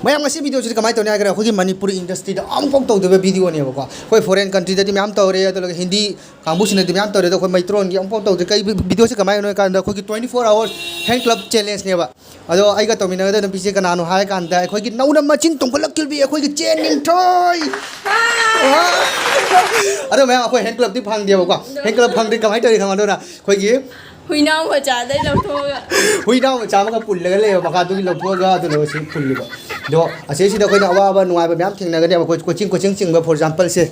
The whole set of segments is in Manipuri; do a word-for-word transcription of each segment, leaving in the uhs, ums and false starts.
ꯃꯌꯥꯝ, ꯉꯁꯤ ꯚꯤꯗꯤꯑꯣꯁꯤꯗ ꯀꯃꯥꯏꯅ ꯇꯧꯅꯤ ꯍꯥꯏꯔꯒ, ꯑꯩꯈꯣꯏꯒꯤ ꯃꯅꯤꯄꯨꯔ ꯏꯟꯗꯁꯇ꯭ꯔꯤꯗ ꯑꯃꯨꯛꯐꯥꯎ ꯇꯧꯗꯕ ꯚꯤꯗꯤꯑꯣꯅꯦꯕꯀꯣ꯫ ꯑꯩꯈꯣꯏ ꯐꯣꯔꯦꯟ ꯀꯟꯇ꯭ꯔꯤꯗꯗꯤ ꯃꯌꯥꯝ ꯇꯧꯔꯦ, ꯑꯗꯨꯒ ꯍꯤꯟꯗꯤ ꯀꯥꯡꯕꯨꯁꯤꯅꯗꯤ ꯃꯌꯥꯝ ꯇꯧꯔꯦ, ꯑꯗꯣ ꯑꯩꯈꯣꯏ ꯃꯩꯇ꯭ꯔꯣꯟꯒꯤ ꯑꯃꯨꯛꯐꯥꯎ ꯇꯧꯗꯦ꯫ ꯀꯩ ꯚꯤꯗꯤꯑꯣꯁꯤ ꯀꯃꯥꯏꯅ ꯍꯥꯏ ꯀꯥꯟꯗ, ꯑꯩꯈꯣꯏꯒꯤ twenty four hours hand clap challengeꯅꯦꯕ꯫ ꯑꯗꯣ ꯑꯩꯒ ꯇꯧꯃꯤꯟꯅꯒꯗꯕ ꯅꯨꯄꯤꯁꯦ ꯀꯅꯥꯅꯣ ꯍꯥꯏ ꯀꯥꯟꯗ, ꯑꯩꯈꯣꯏꯒꯤ ꯅꯧꯅ ꯃꯆꯤꯟ ꯇꯨꯝꯈꯠꯂꯛꯈꯤꯕꯤ ꯑꯩꯈꯣꯏꯒꯤ ꯆꯦ ꯅꯤꯡꯊꯣꯏ꯫ ꯑꯗꯣ ꯃꯌꯥꯝ, ꯑꯩꯈꯣꯏ hand clapꯇꯤ ꯐꯪꯗꯦꯕꯀꯣ꯫ Hand clap ꯐꯪꯗꯦ, ꯀꯃꯥꯏꯅ ꯇꯧꯔꯤ ꯈꯪꯕ꯭ꯔꯥ? ꯑꯩꯈꯣꯏꯒꯤ ꯍꯨꯏꯅꯥꯎ ꯃꯆꯥꯗꯩ ꯂꯧꯊꯣꯛꯑꯒ꯫ ꯍꯨꯏꯅꯥꯎ ꯃꯆꯥ ꯑꯃꯒ ꯄꯨꯜꯂꯒ ꯂꯩꯌꯦꯕ, ꯃꯈꯥꯗꯨꯒꯤ ꯂꯧꯊꯣꯛꯑꯒ ꯑꯗꯨꯅ ꯁꯤ ꯄꯨꯜꯂꯤꯕ꯫ ꯑꯗꯣ ꯑꯁꯤꯁꯤꯗ ꯑꯩꯈꯣꯏꯅ ꯑꯋꯥꯕ ꯅꯨꯡꯉꯥꯏꯕ ꯃꯌꯥꯝ ꯊꯦꯡꯅꯒꯅꯦꯕ꯫ ꯑꯩꯈꯣꯏ ꯀꯣꯆꯤꯡ, ꯀꯣꯆꯤꯡ ꯆꯤꯡꯕ, for exampleꯁꯦ꯫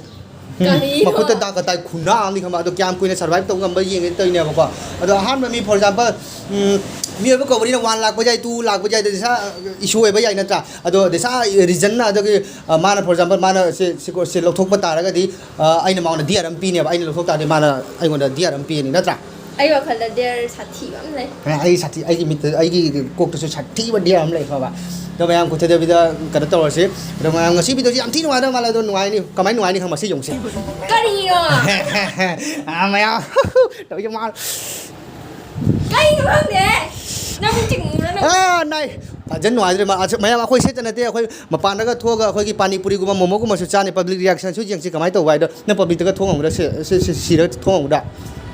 ꯎꯝ, ꯀꯔꯤꯅꯣ? ꯃꯈꯨꯠꯇ ꯗꯥꯛ ꯀꯇꯥꯏ ꯈꯨꯅꯥ ꯑꯃꯅꯤ ꯈꯪꯕ, ꯑꯗꯣ ꯀꯌꯥꯝ ꯀꯨꯏꯅ survive ꯇꯧ ꯉꯝꯕ ꯌꯦꯡꯒꯦ ꯇꯧꯔꯤꯅꯦꯕꯀꯣ꯫ ꯑꯗꯣ ꯑꯍꯥꯟꯕ ꯃꯤ, for example, ꯎꯝ, ꯃꯤꯑꯣꯏꯕ ꯀꯧꯕꯅꯤꯅ one ꯂꯥꯛꯄ ꯌꯥꯏ, two ꯂꯥꯛꯄ ꯌꯥꯏ, ꯑꯗꯨꯗꯤ ꯏꯁꯥ issue ꯑꯣꯏꯕ ꯌꯥꯏ ꯅꯠꯇ꯭ꯔꯥ? ꯑꯗꯣ ꯏꯁꯥ reasonꯅ, ꯑꯗꯒꯤ, ꯑ, ꯃꯥꯅ, for example, ꯃꯥꯅ ꯁꯤ, ꯁꯤ courseꯁꯦ ꯂꯧꯊꯣꯛꯄ ꯇꯥꯔꯒꯗꯤ, ꯑ, ꯑꯩꯅ ꯃꯉꯣꯟꯗ dare ꯑꯃ ꯄꯤꯅꯦꯕ, ꯑꯩꯅ ꯂꯧꯊꯣꯛ ꯇꯥꯔꯗꯤ ꯃꯥꯅ ꯑꯩꯉꯣꯟꯗ dare ꯑꯃ ꯄꯤꯅꯤ ꯅꯠꯇ꯭ꯔꯥ? ꯑꯩ ꯋꯥꯈꯜꯗ dare ꯁꯥꯊꯤꯕ ꯑꯃ ꯂꯩ꯫ ꯑ, ꯑꯩ ꯁꯥꯊꯤ-, ꯑꯩꯒꯤ ꯃꯤꯠꯇ, ꯑꯩꯒꯤ ꯀꯣꯛꯇꯁꯨ ꯁꯥꯊꯤꯕ dare ꯑꯃ ꯂꯩ, ꯈꯪꯉꯕ? ꯑꯗꯣ ꯃꯌꯥꯝ ꯀꯨꯊꯗꯕꯤꯗ ꯀꯩꯅꯣ ꯇꯧꯔꯁꯤ꯫ ꯑꯗꯣ ꯃꯌꯥꯝ, ꯉꯁꯤ ꯚꯤꯗꯤꯑꯣꯁꯤ ꯌꯥꯝ ꯊꯤ ꯅꯨꯡꯉꯥꯏꯗꯧ ꯃꯥꯜꯂꯦ꯫ ꯑꯗꯣ ꯅꯨꯡꯉꯥꯏꯅꯤ, ꯀꯃꯥꯏꯅ ꯅꯨꯡꯉꯥꯏꯅꯤ ꯈꯪꯕ, ꯁꯤ ꯌꯦꯡꯉꯨꯁꯦ꯫ ꯀꯔꯤꯅꯣ? ꯑ, ꯃꯌꯥꯝ ꯇꯧꯔꯤꯁꯦ ꯃꯥ-, ꯀꯩꯅꯣ ꯈꯪꯗꯦ꯫ ꯅꯪ ꯆꯤꯡꯉꯨꯔꯣ ꯅꯪ? ꯑ, ꯅꯥꯏ꯫ ꯐꯖꯅ ꯅꯨꯡꯉꯥꯏꯗ꯭ꯔꯦ ꯃꯥ-, ꯑꯁ, ꯃꯌꯥꯝ, ꯑꯩꯈꯣꯏ ꯁꯤꯇ ꯅꯠꯇꯦ, ꯑꯩꯈꯣꯏ ꯃꯄꯥꯟꯗꯒ ꯊꯣꯛꯑꯒ ꯑꯩꯈꯣꯏꯒꯤ ꯄꯥꯅꯤ ꯄꯨꯔꯤꯒꯨꯝꯕ, ꯃꯣꯃꯣꯒꯨꯝꯕꯁꯨ ꯆꯥꯅꯤ꯫ Public reactionꯁꯨ ꯌꯦꯡꯁꯤ ꯀꯃꯥꯏꯅ ꯇꯧꯕ ꯍꯥꯏꯗꯣ꯫ ꯅꯪ publicꯇꯒ ꯊꯣꯛꯉꯝꯒꯗ꯭ꯔꯥ? ꯁꯤ, ꯁꯤ, ꯁꯤ, ꯁꯤꯔꯒ ꯊꯣꯛꯉꯝꯒꯗ꯭ꯔꯥ?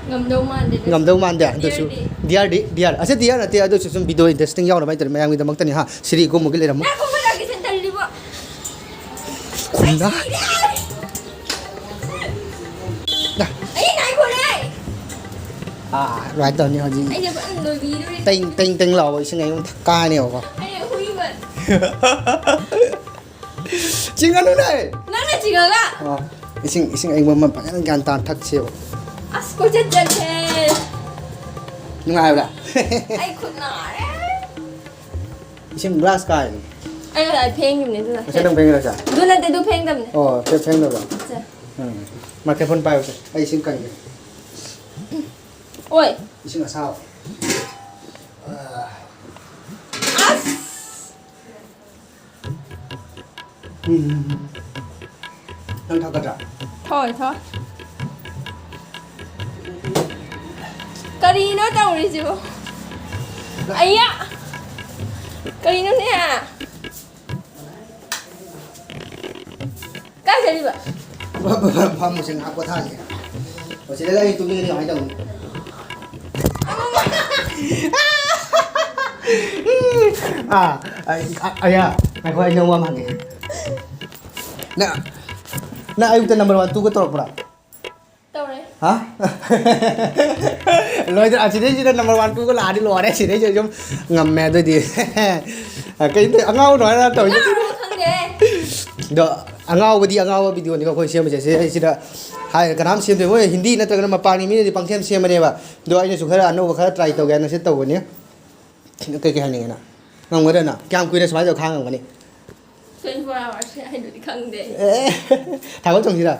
ꯉꯝꯗꯧ ꯃꯥꯟꯗꯦ ꯑꯗꯨꯁꯨ꯫ ꯉꯝꯗꯧ ꯃꯥꯟꯗꯦ ꯑꯗꯨꯁꯨ꯫ Dareꯗꯤ? Dareꯗꯤ, dare꯫ ꯑꯁꯤ dare ꯅꯠꯇꯦ, ꯑꯗꯨꯁꯨ ꯁꯨꯝ video interesting ꯌꯥꯎꯅꯕ ꯍꯥꯏꯇꯥꯔꯦ, ꯃꯌꯥꯝꯒꯤꯗꯃꯛꯇꯅꯤ ꯍꯥ꯫ ꯁꯤꯔꯤ ꯀꯨꯝꯃꯒ ꯂꯩꯔꯝꯃꯨ꯫ ꯉꯥꯏꯈꯣ, ꯉꯥꯏꯈꯣ, ꯉꯥꯏꯈꯣ, ꯁꯤ ꯇꯜꯂꯤꯕꯣ꯫ ꯈꯨꯟꯗ꯫ ꯑꯩ ꯉꯥꯏꯈꯣꯅꯦ꯫ ꯑꯥ, ꯑꯗꯨꯃꯥꯏꯅ ꯇꯧꯅꯤ ꯍꯧꯖꯤꯛ꯫ ꯑꯩꯁꯦ ꯐꯖꯅ ꯂꯣꯏꯕꯤꯗꯣꯔꯦ꯫ ꯇꯦꯡ, ꯇꯦꯡ, ꯇꯦꯡ ꯂꯥꯎꯕ ꯏꯁꯤꯡ ꯑꯌꯤꯡꯕ ꯊꯛ ꯀꯥꯅꯦꯕꯀꯣ꯫ ꯑꯩ ꯍꯨꯏ ꯑꯃ꯫ ꯆꯤꯡꯉꯅꯨꯅꯦ! ꯅꯪꯅ ꯆꯤꯡꯉꯒ? ꯑꯣ, ꯏꯁꯤꯡ, ꯏꯁꯤꯡ ꯑꯌꯤꯡꯕ ꯑꯃ ꯐꯖꯅ ꯒ꯭ꯌꯥꯟ ꯇꯥꯅ ꯊꯛꯁꯦꯕ꯫ ꯑꯁ, ꯀꯣꯏꯆꯠ ꯆꯠꯂꯦ꯫ ꯅꯨꯡꯉꯥꯏꯕ꯭ꯔꯥ? ꯑꯩ ꯈꯨꯠ ꯅꯥꯔꯦ꯫ ꯏꯁꯤꯡ glass ꯀꯥꯏꯅꯤ꯫ ꯑꯩ ꯉꯁꯥꯏ ꯐꯦꯡꯉꯤꯕꯅꯦ ꯑꯗꯨꯅ꯫ ꯉꯁꯥꯏ ꯅꯪ ꯐꯦꯡꯉꯤꯔꯣ ꯁꯦ? ꯑꯗꯨ ꯅꯠꯇꯦ, ꯑꯗꯨ ꯐꯦꯡꯗꯕꯅꯦ꯫ ꯑꯣ, ꯐꯦ-, ꯐꯦꯡꯗꯕ꯭ꯔꯣ? ꯁꯦ꯫ ꯎꯝ꯫ Microphone ꯄꯥꯏꯌꯨꯁꯦ꯫ ꯑꯩ ꯏꯁꯤꯡ ꯀꯟꯒꯦ꯫ ꯑꯣꯏ꯫ ꯏꯁꯤꯡ ꯑꯁꯥꯕ꯫ ꯑꯁ! ꯎꯝ꯫ ꯅꯪ ꯊꯛꯀꯗ꯭ꯔꯥ? ꯊꯣꯏ, ꯊꯣꯏ꯫ ꯀꯔꯤꯅꯣ ꯇꯧꯔꯤꯁꯤꯕꯣ? ꯑꯩꯌꯥ! ꯀꯔꯤꯅꯣꯅꯦ? ꯐꯝꯃꯨꯁꯦ, ꯉꯥꯏꯍꯥꯛ ꯄꯣꯊꯥꯁꯦ꯫ ꯃꯁꯤꯗ ꯑꯩ ꯇꯨꯝꯅꯤꯡꯉꯗꯤ ꯀꯃꯥꯏꯅ ꯇꯧꯅꯤ? ꯑꯥ, ꯑꯩ, ꯑ, ꯑꯌꯥ, ꯉꯥꯏꯈꯣ, ꯑꯩ ꯅꯪ ꯋꯥ ꯑꯃ ꯍꯪꯒꯦ꯫ ꯅꯪ, ꯅꯪ ꯑꯌꯨꯛꯇ number one two ꯒ ꯇꯧꯔꯛꯄ꯭ꯔꯥ? ꯇꯧꯔꯦ꯫ ꯍꯥ? ꯂꯣꯏꯗ꯭ꯔꯥ? ꯑꯁꯤꯗꯩꯁꯤꯗ number one two ꯒ ꯂꯥꯛꯑꯗꯤ ꯂꯣꯏꯔꯦ꯫ ꯁꯤꯗꯩꯁꯤꯗ ꯁꯨꯝ ꯉꯝꯃꯦ ꯑꯗꯨꯗꯤ꯫ ꯀꯩꯅꯣ ꯇꯧ-, ꯑꯉꯥꯎꯕꯗꯣ ꯍꯥꯏꯔ ꯇꯧꯔꯤꯁꯦ꯫ ꯑꯉꯥꯎꯕꯗꯣ ꯈꯪꯗꯦ꯫ ꯑꯗꯣ ꯑꯉꯥꯎꯕꯗꯤ ꯑꯉꯥꯎꯕ video ꯅꯤꯀꯣ ꯑꯩꯈꯣꯏ ꯁꯦꯝꯕꯁꯦ꯫ ꯁꯤ, ꯁꯤꯗ ꯍꯥꯏ ꯀꯅꯥꯝ ꯁꯦꯝꯗꯦ꯫ ꯃꯣꯏ ꯍꯤꯟꯗꯤ ꯅꯠꯇ꯭ꯔꯒꯅ ꯃꯄꯥꯟꯒꯤ ꯃꯤꯅꯗꯤ ꯄꯪꯁꯦꯝ ꯁꯦꯝꯕꯅꯦꯕ꯫ ꯑꯗꯣ ꯑꯩꯅꯁꯨ ꯈꯔ ꯑꯅꯧꯕ ꯈꯔ try ꯇꯧꯒꯦ ꯍꯥꯏꯅ ꯁꯤ ꯇꯧꯕꯅꯤ꯫ ꯀꯩ ꯀꯩ ꯍꯥꯏꯅꯤꯡꯉꯤꯅꯣ? ꯉꯝꯒꯗ꯭ꯔꯅ? ꯀꯌꯥꯝ ꯀꯨꯏꯅ ꯁꯨꯃꯥꯏꯅ ꯇꯧꯔ ꯈꯥꯡ ꯉꯝꯒꯅꯤ? Twenty four hours ꯍꯥꯏꯗꯨꯗꯤ ꯈꯪꯗꯦ꯫ ꯑꯦ, ꯊꯥꯡꯒꯣꯜ ꯆꯣꯡꯁꯤꯔꯥ?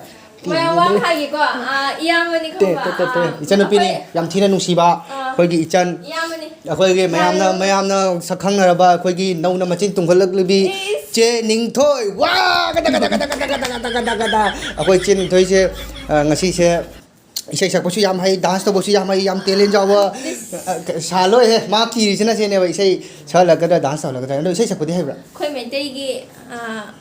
ꯃꯌꯥꯝ ꯋꯥ ꯑꯃ ꯍꯥꯏꯒꯦꯀꯣ꯫ ꯑꯥ, ꯏꯌꯥꯝꯕꯅꯤ ꯇꯦ, ꯈꯪꯕ? ꯇꯦ, ꯇꯦ, ꯇꯦ꯫ ꯑꯥ, ꯏꯆꯟꯅꯨꯄꯤꯅꯤ, ꯑꯩꯈꯣꯏ ꯌꯥꯝ ꯊꯤꯅ ꯅꯨꯡꯁꯤꯕ, ꯑꯥ, ꯑꯩꯈꯣꯏꯒꯤ ꯏꯆꯟ꯫ ꯏꯌꯥꯝꯕꯅꯤ꯫ ꯑꯩꯈꯣꯏꯒꯤ ꯃꯌꯥꯝꯅ, ꯃꯌꯥꯝꯅ ꯁꯛ ꯈꯪꯅꯔꯕ ꯑꯩꯈꯣꯏꯒꯤ ꯅꯧꯅ ꯃꯆꯤꯟ ꯇꯨꯝꯈꯠꯂꯛꯂꯤꯕꯤ ꯏꯁ꯫ ꯆꯦ ꯅꯤꯡꯊꯣꯏ꯫ ꯋꯥ! Good, good, good. ꯑꯩꯈꯣꯏ ꯆꯦ ꯅꯤꯡꯊꯣꯏꯁꯦ, ꯑ, ꯉꯁꯤꯁꯦ ꯏꯁꯩ ꯁꯛꯄꯁꯨ ꯌꯥꯝ ꯍꯩ, dance ꯇꯧꯕꯁꯨ ꯌꯥꯝ ꯍꯩ, ꯌꯥꯝ talent ꯌꯥꯎꯕ꯫ ꯏꯁ꯫ ꯑ, ꯁꯥ ꯂꯣꯏꯍꯦ, ꯃꯥ ꯀꯤꯔꯤꯁꯤꯅ ꯁꯤꯅꯦꯕ, ꯏꯁꯩ ꯁꯛꯍꯜꯂꯛꯀꯗ꯭ꯔꯥ, dance ꯇꯧꯍꯜꯂꯛꯀꯗ꯭ꯔꯥ꯫ ꯑꯗꯣ ꯏꯁꯩ ꯁꯛꯄꯗꯤ ꯍꯩꯕ꯭ꯔꯥ? ꯑꯩꯈꯣꯏ ꯃꯩꯇꯩꯒꯤ, ꯑꯥ,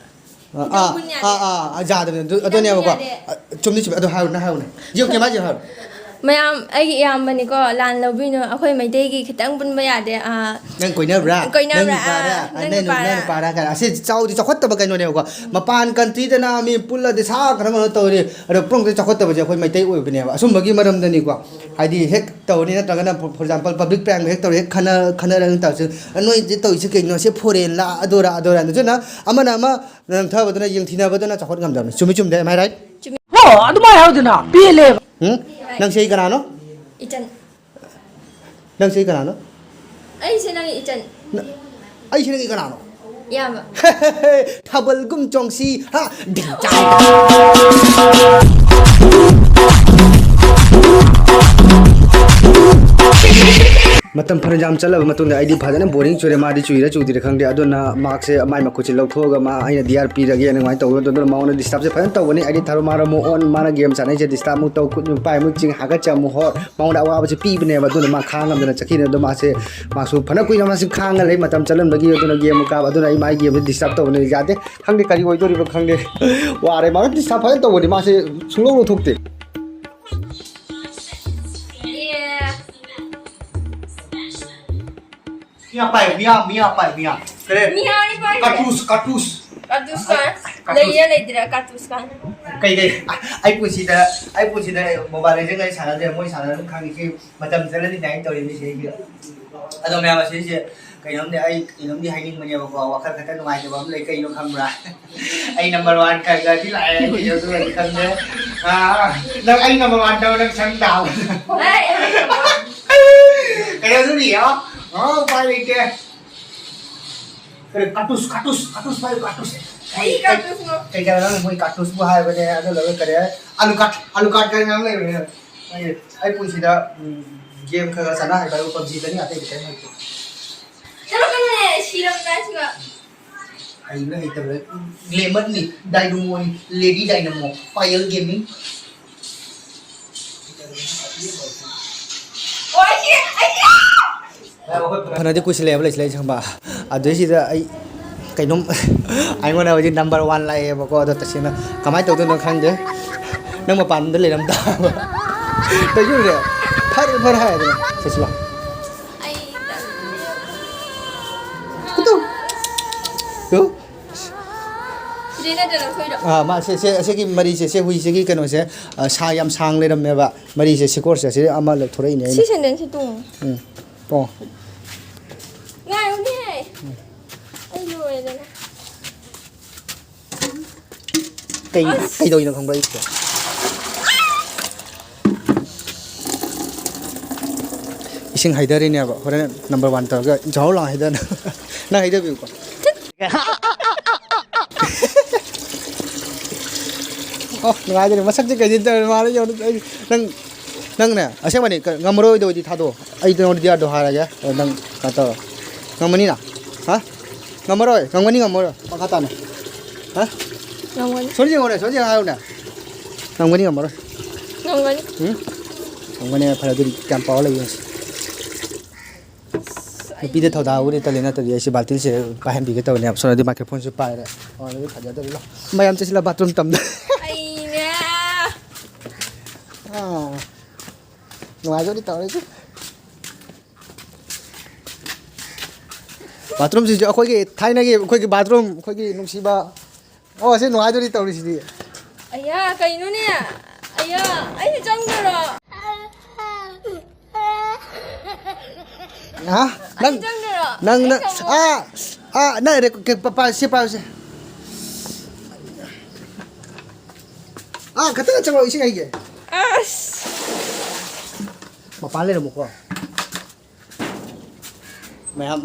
ꯑꯥ, ꯈꯤꯇꯪ ꯑꯥ, ꯄꯨꯟ ꯌꯥꯗꯦ꯫ ꯑꯥ, ꯑꯥ, ꯑꯥ, ꯌꯥꯗꯕꯅꯦ꯫ ꯑꯗꯨ, ꯈꯤꯇꯪ ꯑꯗꯨꯅꯦꯕꯀꯣ꯫ ꯄꯨꯟ ꯌꯥꯗꯦ꯫ ꯑ, ꯆꯨꯝꯗꯤ ꯆꯨꯝꯃꯦ꯫ ꯑꯗꯨ ꯍꯥꯏꯔꯨꯅꯦ, ꯍꯥꯏꯔꯨꯅꯦ꯫ ꯌꯦꯡꯉꯨ, ꯀꯩꯝ ꯍꯥꯏꯗꯦ, ꯍꯥꯏꯔꯨꯅꯦ꯫ ꯃꯌꯥꯝ, ꯑꯩꯒꯤ ꯏꯌꯥꯝꯕꯅꯤꯀꯣ, ꯂꯥꯟ ꯂꯧꯕꯤꯅꯨ꯫ ꯑꯩꯈꯣꯏ ꯃꯩꯇꯩꯒꯤ ꯈꯤꯇꯪ ꯄꯨꯟꯕ ꯌꯥꯗꯦ꯫ ꯑꯥ, ꯅꯪ ꯀꯣꯏꯅꯕ꯭ꯔꯥ? ꯀꯣꯏꯅꯕ꯭ꯔꯥ? ꯅꯪ ꯅꯨꯄꯥꯔꯥ? ꯑꯥ, ꯅꯪ ꯅꯪ ꯅꯨ-, ꯅꯨꯄꯥꯔꯥ? ꯅꯪ ꯅꯨꯄꯥꯔꯥ? ꯀꯥꯏꯅ꯫ ꯑꯁꯤ ꯆꯥꯎꯗꯤ ꯆꯥꯎꯈꯠꯇꯕ ꯀꯩꯅꯣꯅꯦꯕꯀꯣ꯫ ꯃꯄꯥꯟ country ꯗꯅ ꯃꯤ ꯄꯨꯜꯂꯗꯤ ꯁꯥ ꯀꯩꯅꯣ ꯀꯩꯅꯣ ꯇꯧꯔꯤ꯫ ꯑꯗꯣ ꯄꯨꯝꯅꯃꯛꯇ ꯆꯥꯎꯈꯠꯇꯕꯁꯦ ꯑꯩꯈꯣꯏ ꯃꯩꯇꯩ ꯑꯣꯏꯕꯅꯦꯕ꯫ ꯑꯁꯨꯝꯕꯒꯤ ꯃꯔꯝꯗꯅꯤꯀꯣ꯫ ꯍꯥꯏꯗꯤ ꯍꯦꯛ ꯇꯧꯔꯅꯤ ꯅꯠꯇ꯭ꯔꯒꯅ, for, for example, public ꯄ꯭ꯔꯌꯥꯡꯗ ꯍꯦꯛ ꯇꯧꯔꯦ, ꯍꯦꯛ ꯈꯟꯅ-, ꯈꯟꯅꯔꯒ ꯇꯧꯔꯁꯨ, "ꯅꯣꯏꯗꯤ ꯇꯧꯔꯤꯁꯦ ꯀꯩꯅꯣ? ꯁꯤ foreign ꯂꯥ, ꯑꯗꯨꯔꯥ, ꯑꯗꯨꯔꯥ?" ꯑꯗꯨꯅ ꯑꯃꯅ ꯑꯃ ꯅꯝꯊꯕꯗꯨꯅ, ꯌꯦꯡꯊꯤꯅꯕꯗꯨꯅ ꯆꯥꯎꯈꯠ ꯉꯝꯗꯕꯅꯤ꯫ ꯆꯨꯝꯃꯤ ꯆꯨꯝꯗꯦ? Am I right? ꯆꯨꯝꯃꯤ꯫ ꯍꯣ, ꯑꯗꯨꯃꯥꯏꯅ ꯍꯥꯏꯗꯅ ꯄꯦꯜꯂꯦꯕ꯫ ꯎꯝ? ꯅꯪꯁꯦ ꯑꯩ ꯀꯅꯥꯅꯣ? ꯏꯆꯟ꯫ ꯅꯪꯁꯦ ꯑꯩ ꯀꯅꯥꯅꯣ? ꯑꯩꯁꯦ ꯅꯪꯒꯤ ꯏꯆꯟ꯫ ꯅ-, ꯑꯩꯁꯦ ꯅꯪꯒꯤ ꯀꯅꯥꯅꯣ? ꯏꯌꯥꯝꯕ꯫ ꯊꯥꯕꯜꯒꯨꯝ ꯆꯣꯡꯁꯤ, ꯍꯥ? ꯃꯇꯝ ꯐꯅ ꯌꯥꯝ ꯆꯠꯂꯕ ꯃꯇꯨꯡꯗ ꯑꯩꯗꯤ ꯐꯖꯅ ꯕꯣꯔꯤꯡ ꯆꯨꯔꯦ, ꯃꯥꯗꯤ ꯆꯨꯏꯔꯥ ꯆꯨꯗ꯭ꯔꯤꯔꯥ ꯈꯪꯗꯦ꯫ ꯑꯗꯨꯅ ꯃꯥꯁꯦ ꯃꯥꯏ ꯃꯈꯨꯠꯁꯦ ꯂꯧꯊꯣꯛꯑꯒ ꯃꯥ ꯑꯩꯅ ꯗꯤ ꯑꯥꯔ ꯄꯤꯔꯒꯦꯅ ꯑꯗꯨꯃꯥꯏꯅ ꯇꯧꯕ꯫ ꯑꯗꯨꯅ ꯃꯉꯣꯟꯗ ꯗꯤꯁꯇꯔꯕꯁꯦ ꯐꯖꯅ ꯇꯧꯕꯅꯤ꯫ ꯑꯩꯗꯤ ꯊꯔꯣ ꯃꯥꯔꯣ ꯃꯣ ꯑꯣꯟ ꯃꯥꯅ ꯒꯦꯝ ꯁꯥꯟꯅꯩꯁꯦ ꯗꯤꯁꯇꯔꯕ ꯑꯃꯨꯛ ꯇꯧ, ꯈꯨꯠ ꯑꯃꯨꯛ ꯄꯥꯏ, ꯑꯃꯨꯛ ꯆꯤꯡ, ꯍꯥꯀꯠꯆ ꯑꯃꯨꯛ ꯍꯣꯠ, ꯃꯉꯣꯟꯗ ꯑꯋꯥꯕꯁꯦ ꯄꯤꯕꯅꯦꯕ꯫ ꯑꯗꯨꯅ ꯃꯥ ꯈꯥꯡꯉꯝꯗꯅ ꯆꯠꯈꯤꯅꯦ꯫ ꯑꯗꯣ ꯃꯥꯁꯦ, ꯃꯥꯁꯨ ꯐꯅ ꯀꯨꯏꯅ ꯃꯥꯁꯦ ꯈꯥꯡꯉ ꯂꯩ, ꯃꯇꯝ ꯆꯠꯍꯟꯕꯒꯤ꯫ ꯑꯗꯨꯅ ꯒꯦꯝ ꯀꯥꯞ, ꯑꯗꯨꯅ ꯑꯩ ꯃꯥꯏ ꯒꯦꯝꯁꯦ ꯗꯤꯁꯇꯔꯕ ꯇꯧꯕꯅꯦ, ꯌꯥꯗꯦ꯫ ꯈꯪꯗꯦ ꯀꯔꯤ ꯑꯣꯏꯗꯣꯔꯤꯕ ꯈꯪꯗꯦ꯫ ꯋꯥꯔꯦ, ꯃꯥꯅ ꯗꯤꯁꯇꯔꯕ ꯐꯖꯅ ꯇꯧꯕꯅꯤ, ꯃꯥꯁꯦ ꯁꯨꯡꯂꯧ ꯂꯧꯊꯣꯛꯇꯦ꯫ ꯃꯤꯌꯥ ꯄꯥꯏ, ꯃꯤꯌꯥ, ꯃꯤꯌꯥ ꯄꯥꯏ, ꯃꯤꯌꯥ꯫ ꯀꯔꯦ? ꯃꯤꯌꯥ ꯑꯩ ꯄꯥꯏ꯫ ꯀꯥꯇꯨꯁ, ꯀꯥꯇꯨꯁ꯫ ꯀꯥꯇꯨꯁ ꯀꯥꯏ? ꯀꯥꯇꯨꯁ꯫ ꯂꯩꯌꯦ ꯂꯩꯇ꯭ꯔꯦ ꯀꯥꯇꯨꯁ ꯀꯥꯏ? ꯀꯩ ꯂꯩ? ꯑ, ꯑꯩ ꯄꯨꯟꯁꯤꯗ, ꯑꯩ ꯄꯨꯟꯁꯤꯗ Mobile Legends ꯑꯩ ꯁꯥꯟꯅꯗ꯭ꯔꯦ, ꯃꯣꯏ ꯁꯥꯟꯅꯔ ꯑꯗꯨꯝ ꯈꯪꯉꯤ꯫ ꯁꯤ ꯃꯇꯝ ꯆꯠꯂꯅꯤ ꯀꯥꯏꯅ ꯇꯧꯔꯤꯅꯤ ꯁꯤꯗꯩꯁꯤꯗ꯫ ꯑꯗꯣ ꯃꯌꯥꯝ ꯑꯁꯤꯁꯦ ꯀꯩꯅꯣꯝꯅꯦ, ꯑꯩ ꯀꯩꯅꯣꯝꯗꯤ ꯍꯥꯏꯅꯤꯡꯕꯅꯦꯕꯀꯣ, ꯋꯥꯈꯜ ꯈꯛꯇ ꯅꯨꯡꯉꯥꯏꯇꯕ ꯑꯃ ꯂꯩ, ꯀꯩꯅꯣ ꯈꯪꯕ꯭ꯔꯥ? ꯑꯩ number one ꯈꯔ ꯈꯔꯗꯤ ꯂꯥꯛꯑꯦ, ꯀꯩꯗꯧꯗꯣꯏꯅꯣ ꯈꯪꯗꯦ꯫ ꯑꯥ, ꯅꯪ ꯑꯩ number one ꯇꯧ, ꯅꯪ ꯁꯪ ꯇꯥꯕ꯫ ꯍꯦ! ꯀꯩꯗꯧꯗꯣꯔꯤ, ꯑꯥ? ꯑꯥ, ꯎꯄꯥꯏ ꯂꯩꯇꯦ꯫ ꯀꯔꯤ, ꯀꯥꯇꯨꯁ, ꯀꯥꯇꯨꯁ, ꯀꯥꯇꯨꯁ ꯄꯥꯏꯌꯨ, ꯀꯥꯇꯨꯁ꯫ ꯑꯩ ꯀꯥꯇꯨꯁꯅꯣ꯫ ꯀꯩ ꯀꯩꯅꯣ ꯅꯪ ꯃꯣꯏ ꯀꯥꯇꯨꯁꯄꯨ ꯍꯥꯏꯕꯅꯦ, ꯑꯗꯨ ꯂꯣꯏꯔꯒ ꯀꯔꯤ ꯍꯥꯏ? ꯑꯥꯂꯨ ꯀꯥꯠ, ꯑꯥꯂꯨ ꯀꯥꯠ ꯀꯥꯏꯅ ꯃꯌꯥꯝ ꯂꯩꯕꯅꯦ꯫ ꯑꯩ, ꯑꯩ ꯄꯨꯟꯁꯤꯗ, ꯎꯝ, game ꯈꯔ ꯈꯔ ꯁꯥꯟꯅ ꯍꯩꯕ ꯍꯥꯏꯕꯨ PUBG ꯗꯅꯤ, ꯑꯇꯩꯗꯤ ꯀꯔꯤꯝ ꯍꯩꯇꯦ꯫ ꯆꯠꯂꯣ ꯀꯩꯅꯣꯅꯦ, ꯁꯤꯔꯕ ꯀꯥꯟꯁꯤꯒ꯫ ꯍꯩꯕ꯭ꯔꯥ ꯍꯩꯇꯕ꯭ꯔꯥ? Glamour ꯅꯤ, Dynamo ꯅꯤ, Lady Dynamo, Payal Gaming꯫ ꯑꯣ, ꯑꯩ ꯁꯤꯔꯦ, ꯑꯩ ꯁꯤꯔꯦ! ꯐꯅꯗꯤ ꯀꯨꯏꯁꯤꯜꯂꯛꯑꯦꯕ ꯂꯩꯁꯤ ꯂꯩꯁꯤ ꯈꯪꯕ꯫ ꯑꯗꯨꯏꯁꯤꯗ ꯑꯩ ꯀꯩꯅꯣꯝ ꯑꯩꯉꯣꯟꯗ ꯍꯧꯖꯤꯛ number one ꯂꯥꯛꯑꯦꯕꯀꯣ꯫ ꯑꯗꯣ ꯇꯁꯦꯡꯅ ꯀꯃꯥꯏꯅ ꯇꯧꯗꯣꯏꯅꯣ ꯈꯪꯗꯦ꯫ ꯅꯪ ꯃꯄꯥꯟꯗ ꯂꯩꯔꯝ ꯇꯥꯕ꯫ ꯀꯩꯁꯨ ꯐꯔꯦ ꯐꯔꯦ ꯍꯥꯏ ꯑꯗꯨꯅ ꯆꯠꯁꯤꯂꯣ꯫ ꯑꯩ ꯇꯜꯂꯦ꯫ ꯀꯨꯇꯨ꯫ ꯇꯨ꯫ ꯁꯤꯗꯩ ꯅꯠꯇ꯭ꯔꯣ ꯅꯪ ꯊꯣꯛꯏꯗꯣ? ꯑꯥ, ꯃꯥ ꯁꯦ, ꯁꯦ, ꯑꯁꯤꯒꯤ ꯃꯔꯤꯁꯦ, ꯁꯦ ꯍꯨꯏꯁꯤꯒꯤ ꯀꯩꯅꯣꯁꯦ, ꯑ, ꯁꯥ ꯌꯥꯝ ꯁꯥꯡ ꯂꯩꯔꯝꯃꯦꯕ꯫ ꯃꯔꯤꯁꯦ ꯁꯤꯀꯣꯔꯁꯦ, ꯑꯁꯤ ꯑꯃ ꯂꯧꯊꯣꯔꯛꯏꯅꯦ ꯑꯩꯅ꯫ ꯁꯤ ꯁꯦꯟꯗꯟꯁꯤ ꯇꯣꯡꯉꯨ꯫ ꯎꯝ, ꯇꯣꯡꯉꯣ꯫ ꯉꯥꯏꯌꯨꯅꯦ꯫ ꯎꯝ꯫ ꯑꯩ ꯂꯣꯏꯔꯦꯗꯅ꯫ ꯀꯩ, ꯑꯁ! ꯀꯩꯗꯧꯔꯤꯅꯣ ꯈꯪꯕ꯭ꯔꯥ ꯑꯩꯁꯦ? ꯏꯁꯤꯡ ꯍꯩꯊꯔꯤꯅꯦꯕ꯫ ꯍꯣꯔꯦꯟ number one ꯇꯧꯔꯒ ꯖꯍꯧ ꯂꯥꯎ ꯍꯩꯊꯅ꯫ ꯅꯪ ꯍꯩꯊꯕꯤꯌꯨꯀꯣ꯫ ꯑꯣ, ꯅꯨꯡꯉꯥꯏꯖꯔꯦ꯫ ꯃꯁꯛꯁꯦ ꯀꯩꯗꯤ ꯇꯧꯔꯦ? ꯃꯥꯅ ꯌꯧꯔ-, ꯑꯩ, ꯅꯪ ꯅꯪꯅꯦ, ꯑꯁꯦꯡꯕꯅꯤ, ꯀ-, ꯉꯝꯃꯔꯣꯏꯗꯣꯏꯗꯤ ꯊꯥꯗꯣꯛꯑꯣ꯫ ꯑꯩ ꯅꯉꯣꯟꯗ ꯗꯤꯌꯥꯔꯗꯣ ꯍꯥꯏꯔꯒꯦ, ꯑꯗꯣ ꯅꯪ ꯀꯩꯅꯣ ꯇꯧꯔꯣ꯫ ꯉꯝꯃꯅꯤꯅ? ꯍꯥ? ꯉꯝꯃꯔꯣꯏ? ꯉꯝꯒꯅꯤ, ꯉꯝꯃꯔꯣꯏ? ꯃꯈꯥ ꯇꯥꯅ꯫ ꯍꯥ? ꯉꯝꯒꯅꯤ꯫ ꯁꯣꯔꯤ ꯌꯦꯡꯉꯣꯅꯦ, ꯁꯣꯔꯤ ꯌꯦꯡꯉꯣ ꯍꯥꯏꯌꯨꯅꯦ꯫ ꯉꯝꯒꯅꯤ, ꯉꯝꯃꯔꯣꯏ? ꯉꯝꯒꯅꯤ꯫ ꯎꯝ? ꯉꯝꯒꯅꯤ, ꯐꯔꯦ, ꯑꯗꯨꯗꯤ ꯀꯌꯥꯝ ꯄꯥꯎ ꯂꯩ ꯌꯦꯡꯁꯤ꯫ ꯑꯁ, ꯅꯨꯄꯤꯗ ꯑꯩ ꯊꯧꯗꯥꯕꯨꯗꯤ ꯇꯜꯂꯤ, ꯅꯠꯇ꯭ꯔꯗꯤ ꯑꯩꯁꯦ ꯕꯥꯜꯇꯤꯟꯁꯦ ꯄꯥꯏꯍꯟꯕꯤꯒꯦ ꯇꯧꯕꯅꯦ꯫ ꯁꯣꯝꯗꯗꯤ microphoneꯁꯨ ꯄꯥꯏꯔꯦ꯫ ꯑꯣ, ꯑꯗꯨꯗꯤ ꯐꯖꯗꯣꯔꯤ꯫ ꯂꯥꯎ꯫ ꯃꯌꯥꯝ ꯆꯠꯁꯤꯜꯂ bathroom ꯇꯝꯗ꯫ ꯑꯩꯅꯦ꯫ ꯑꯥ꯫ ꯅꯨꯡꯉꯥꯏꯖꯔꯤ ꯇꯧꯔꯤꯁꯦ꯫ Bathroomꯁꯤꯁꯨ ꯑꯩꯈꯣꯏꯒꯤ ꯊꯥꯏꯅꯒꯤ ꯑꯩꯈꯣꯏꯒꯤ bathroom, ꯑꯩꯈꯣꯏꯒꯤ ꯅꯨꯡꯁꯤꯕ꯫ ꯑꯣ, ꯁꯤ ꯅꯨꯡꯉꯥꯏꯗꯣꯔꯤ ꯇꯧꯔꯤꯁꯤꯗꯤ꯫ ꯑꯌꯥ, ꯀꯩꯅꯣꯅꯦ? ꯑꯌꯥ, ꯑꯩꯅ ꯆꯪꯗꯣꯏꯔꯣ? ꯍꯥ? ꯅꯪ, ꯑꯩꯅ ꯆꯪꯗꯣꯏꯔꯣ? ꯅꯪ, ꯑꯩ ꯅꯪ, ꯆꯪꯉꯣ꯫ ꯑꯥ, ꯑꯥ, ꯅꯪ ꯔꯦ-, ꯀ-, ꯄ-, ꯄ-, ꯁꯤ ꯄꯥꯏꯌꯨꯁꯦ꯫ ꯑꯥ, ꯈꯛꯇꯪ ꯆꯪꯉꯛꯑꯣ, ꯏꯁꯤꯡ ꯍꯩꯒꯦ꯫ ꯑꯁ! ꯃꯄꯥꯟ ꯂꯩꯔꯝꯃꯨꯀꯣ꯫ ꯃꯌꯥꯝ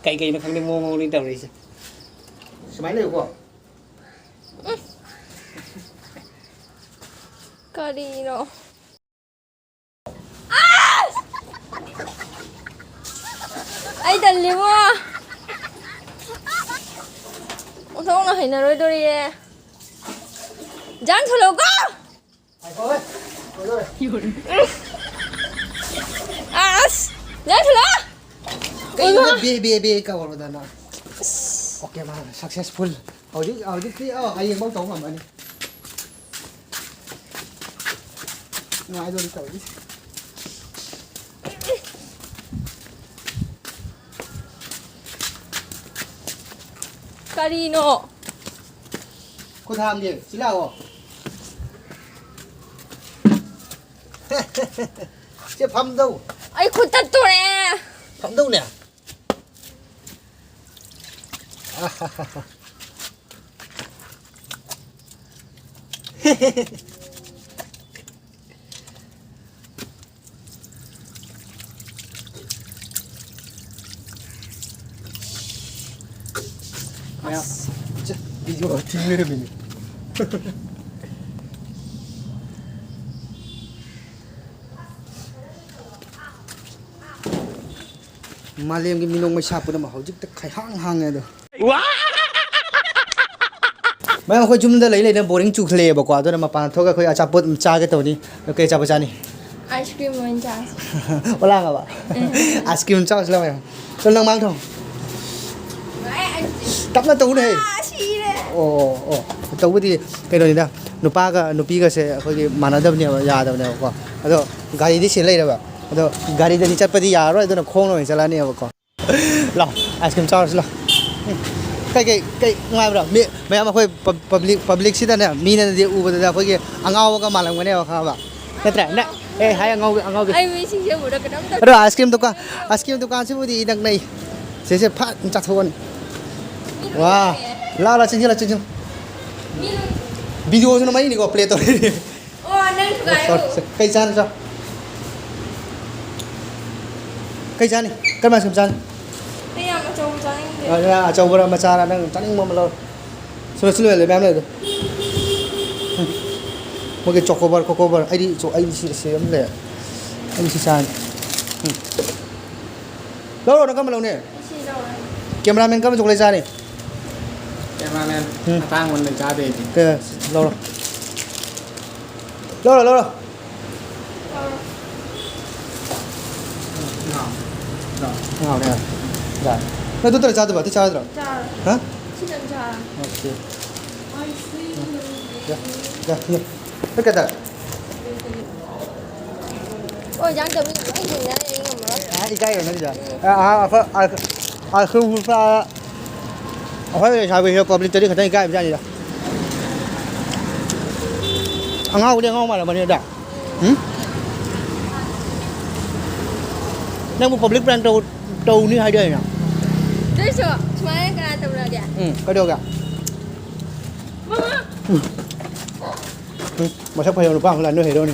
ꯀꯩ ꯀꯩꯅꯣ ꯈꯪꯗꯦ, ꯃꯑꯣꯡ ꯃꯑꯣꯡꯅꯤ ꯇꯧꯔꯤꯁꯦ꯫ ꯁꯨꯃꯥꯏꯅ ꯂꯩꯌꯨꯀꯣ꯫ ꯀꯔꯤꯅꯣ? ꯑꯁ! ꯑꯩ ꯇꯜꯂꯤꯕꯣ꯫ ꯑꯣꯟꯊꯣꯛꯅ ꯍꯩꯅꯔꯣꯏꯗꯣꯔꯤꯌꯦ꯫ ꯖꯥꯟ ꯊꯣꯂꯛꯎꯀꯣ! ꯑꯁ! ꯖꯥꯟ ꯊꯣꯂꯛꯑꯣ! ꯀꯩꯅꯣ ꯏꯃꯥ! ꯕꯦ, ꯕꯦ, ꯕꯦ ꯀꯧꯔꯗꯅ? ꯑꯁ! Okay, ꯃꯥ successful꯫ ꯍꯧꯖꯤꯛ, ꯍꯧꯖꯤꯛꯇꯤ, ꯑ, ꯍꯌꯦꯡꯐꯥꯎ ꯇꯧ ꯉꯝꯃꯅꯤ꯫ ꯅꯨꯡꯉꯥꯏꯗꯣꯔꯤ ꯇꯧꯔꯤꯁꯦ꯫ ꯀꯔꯤꯅꯣ? ꯈꯨꯠ ꯍꯥꯝꯒꯦ, ꯁꯤ ꯂꯥꯛꯑꯣ꯫ ꯁꯦ, ꯐꯝꯗꯧ꯫ ꯑꯩ ꯈꯨꯠ ꯇꯠꯇꯣꯔꯦ꯫ ꯐꯝꯗꯧꯅꯦ꯫ ꯃꯌꯥꯝ, ꯑꯁ꯫ ꯆꯦ, video ꯊꯤꯡ ꯂꯩꯔꯝꯃꯤꯅꯦ꯫ ꯃꯥꯂꯦꯝꯒꯤ ꯃꯤꯅꯣꯛ ꯃꯩꯁꯥ ꯄꯨꯝꯅꯃꯛ ꯍꯧꯖꯤꯛꯇ ꯈꯩꯍꯥꯡ ꯍꯥꯡꯉꯦ ꯑꯗꯣ꯫ ꯃꯌꯥꯝ ꯑꯩꯈꯣꯏ ꯌꯨꯝꯗ ꯂꯩ ꯂꯩꯅ ꯕꯣꯔꯤꯡ ꯆꯨꯈꯠꯂꯛꯑꯦꯕꯀꯣ, ꯑꯗꯨꯅ ꯃꯄꯥꯟ ꯊꯣꯛꯑꯒ ꯑꯩꯈꯣꯏ ꯑꯆꯥꯄꯣꯠ ꯑꯃ ꯆꯥꯒꯦ ꯇꯧꯕꯅꯤ꯫ ꯑꯗꯣ ꯀꯩ ꯑꯆꯥꯄꯣꯠ ꯆꯥꯅꯤ? ꯑꯥꯏꯁ ꯀ꯭ꯔꯤꯝ ꯑꯣꯏꯅ ꯆꯥꯁꯤ꯫ ꯑꯣꯂꯥꯡꯉꯕ? ꯎꯝ꯫ ꯑꯥꯏꯁ ꯀ꯭ꯔꯤꯝ ꯆꯥꯎꯁꯤ ꯂꯥꯎ ꯃꯌꯥꯝ꯫ ꯆꯣ, ꯅꯪ ꯃꯥꯡ ꯊꯧ꯫ ꯑꯦ, ꯑꯩ ꯇꯞꯅ ꯇꯧꯅꯦꯍꯦ꯫ ꯑꯥ, ꯁꯤꯔꯦ꯫ ꯑꯣ, ꯑꯣ, ꯑꯣ꯫ ꯇꯧꯕꯗꯤ ꯀꯩꯅꯣꯅꯤꯗ, ꯅꯨꯄꯥꯒ ꯅꯨꯄꯤꯒꯁꯦ ꯑꯩꯈꯣꯏꯒꯤ ꯃꯥꯟꯅꯗꯕꯅꯦꯕ, ꯌꯥꯗꯕꯅꯦꯕꯀꯣ꯫ ꯑꯗꯣ ꯒꯥꯔꯤꯗꯤ ꯁꯤ ꯂꯩꯔꯕ꯫ ꯑꯗꯣ ꯒꯥꯔꯤꯗꯗꯤ ꯆꯠꯄꯗꯤ ꯌꯥꯔꯔꯣꯏ, ꯑꯗꯨꯅ ꯈꯣꯡꯅ ꯑꯣꯏꯅ ꯆꯠꯂꯛꯑꯅꯦꯕꯀꯣ꯫ ꯂꯥꯎ, ꯑꯥꯏꯁ ꯀ꯭ꯔꯤꯝ ꯆꯥꯔꯨꯁꯤ ꯂꯥꯎ꯫ ꯎꯝ꯫ ꯀꯩ, ꯀꯩ, ꯀꯩ ꯅꯨꯡꯉꯥꯏꯕ꯭ꯔꯣ? ꯃꯤ, ꯃꯌꯥꯝ ꯑꯩꯈꯣꯏ ꯄꯕ-, ꯄꯕ꯭ꯂꯤꯛ, ꯄꯕ꯭ꯂꯤꯛꯁꯤꯗꯅꯦ, ꯃꯤꯅꯗꯤ ꯎꯕꯗꯗꯤ ꯑꯩꯈꯣꯏꯒꯤ ꯑꯉꯥꯎꯕꯒ ꯃꯥꯜꯂꯝꯒꯅꯦꯕ, ꯈꯪꯉꯕ? ꯅꯠꯇ꯭ꯔꯥ? ꯅ-, ꯑꯦ, ꯍꯥꯏ ꯑꯉꯥꯎꯕꯤ, ꯑꯉꯥꯎꯕꯤ꯫ ꯑꯩ ꯃꯤꯁꯤꯡꯁꯦ ꯎꯕꯗ ꯀꯩꯅꯣꯝ ꯇꯧ-, ꯑꯗꯣ ꯑꯥꯏꯁ ꯀ꯭ꯔꯤꯝ ꯗꯨꯀꯥꯟ, ꯑꯥꯏꯁ ꯀ꯭ꯔꯤꯝ ꯗꯨꯀꯥꯟꯁꯤꯕꯨꯗꯤ ꯏꯅꯛ ꯅꯛꯏ꯫ ꯁꯤꯁꯦ ꯐꯠ ꯆꯥꯊꯣꯛꯑꯅꯤ꯫ ꯃꯤ ꯂꯣꯏ ꯋꯥ꯫ ꯂꯩꯌꯦ꯫ ꯂꯥꯎ, ꯂꯥꯎ, ꯆꯦꯟꯁꯤꯜꯂꯣ, ꯆꯦꯟꯁꯤꯜꯂꯣ꯫ ꯃꯤ ꯂꯣꯏ-, ꯚꯤꯗꯤꯑꯣꯁꯨ ꯅꯝꯃꯛꯏꯅꯤꯀꯣ, ꯄ꯭ꯂꯦ ꯇꯧꯔꯤꯅꯤ꯫ ꯑꯣ, ꯅꯪ ꯑꯣ, ꯁꯣꯔꯤ, ꯊꯨꯒꯥꯏꯔꯣ꯫ ꯁꯣꯔꯤ꯫ ꯀꯩ ꯆꯥꯅꯣ, ꯆꯥꯎ꯫ ꯀꯩ ꯆꯥꯅꯤ? ꯀꯔꯝꯕ ꯑꯥꯏꯁ ꯀ꯭ꯔꯤꯝ ꯆꯥꯅꯤ? ꯑꯩ ꯌꯥꯝ ꯑꯆꯧꯕ ꯆꯥꯅꯤꯡꯗꯦ꯫ ꯑ, ꯑ, ꯑꯆꯧꯕꯔ ꯃꯆꯥꯔ ꯅꯪ ꯆꯥꯅꯤꯡꯕ ꯑꯃ ꯂꯧꯔꯣ꯫ ꯁꯤꯗ ꯁꯤ ꯂꯣꯏ ꯂꯩ, ꯃꯌꯥꯝ ꯂꯩ ꯑꯗꯣ꯫ ꯎꯝ꯫ ꯃꯣꯏꯒꯤ ꯆꯣꯀꯣꯕꯥꯔ, ꯀꯣꯀꯣꯕꯥꯔ꯫ ꯑꯩꯗꯤ ꯆꯣ-, ꯑꯩꯗꯤ ꯁꯤ, ꯁꯤ ꯑꯃ ꯂꯩ꯫ ꯑꯩꯗꯤ ꯁꯤ ꯆꯥꯅꯤ꯫ ꯎꯝ꯫ ꯂꯧꯔꯣ, ꯅꯪ ꯀꯔꯝꯕ ꯂꯧꯅꯤ? ꯁꯤ ꯂꯧꯔꯣ꯫ ꯀꯦꯃꯦꯔꯥꯃꯦꯟ ꯀꯔꯝꯕ ꯆꯣꯀꯣꯂꯦꯠ ꯆꯥꯅꯤ? ꯀꯦꯃꯦꯔꯥꯃꯦꯟ, ꯎꯝ꯫ ꯑꯇꯥꯡꯕ ꯑꯣꯏꯅ ꯆꯥꯗꯣꯏꯗꯤ꯫ ꯀꯩ, ꯂꯧꯔꯣ꯫ ꯂꯧꯔꯣ, ꯂꯧꯔꯣ꯫ ꯂꯧꯔꯣ꯫ ꯉꯥꯎꯔꯦ꯫ ꯌꯥꯔꯦ꯫ ꯅꯪ ꯑꯗꯨ ꯇꯔꯥ ꯆꯥꯗꯕ? ꯑꯗꯨ ꯆꯥꯔꯗ꯭ꯔꯣ? ꯆꯥꯔꯣꯏ꯫ ꯍꯥ? ꯁꯤꯗꯪ ꯆꯥꯔꯣ꯫ ꯑꯣꯀꯦ꯫ ꯌꯥ, ꯌꯥ, ꯌꯥ꯫ ꯅꯪ ꯀꯩꯗꯧꯔꯦ? ꯑꯣ, ꯌꯥꯝ ꯇꯧꯕꯤꯅꯨ꯫ ꯑꯩ ꯍꯩꯅꯔꯦ, ꯑꯩ ꯉꯝꯃꯔꯣꯏ꯫ ꯑ, ꯏꯀꯥꯏꯔꯣ ꯅꯪꯒꯤꯗꯣ? ꯎꯝ꯫ ꯑ, ꯑ, ꯑ, ꯑ, ꯑ, ꯑ, ꯑ, ꯑꯩꯈꯣꯏ ꯂꯩꯁꯥꯕꯤꯁꯦ ꯄꯕ꯭ꯂꯤꯛꯇꯗꯤ ꯈꯤꯇꯪ ꯏꯀꯥꯏꯕ ꯖꯥꯠꯅꯤꯗ꯫ ꯑꯉꯥꯎꯕꯗꯤ ꯑꯉꯥꯎ ꯃꯥꯜꯂꯝꯃꯅꯤ ꯑꯗ꯫ ꯎꯝ? ꯅꯪꯕꯨ ꯄꯕ꯭ꯂꯤꯛ ꯄ꯭ꯔꯥꯡ ꯇꯧ-, ꯇꯧꯅꯤ ꯍꯥꯏꯗꯥꯏꯅꯦ? ꯑꯗꯨꯏꯁꯨ ꯁꯨꯃꯥꯏꯅ ꯀꯅꯥ ꯇꯧꯔꯛꯑꯒꯦ? ꯎꯝ, ꯀꯩꯗꯧꯒꯦ? ꯃꯃꯥ! ꯎꯝ꯫ ꯎꯝ, ꯃꯁꯛ ꯐꯖꯕ ꯅꯨꯄꯥ ꯑꯃ ꯂꯥꯛꯑꯦ, ꯅꯣꯏ ꯍꯦꯔꯣꯅꯤ꯫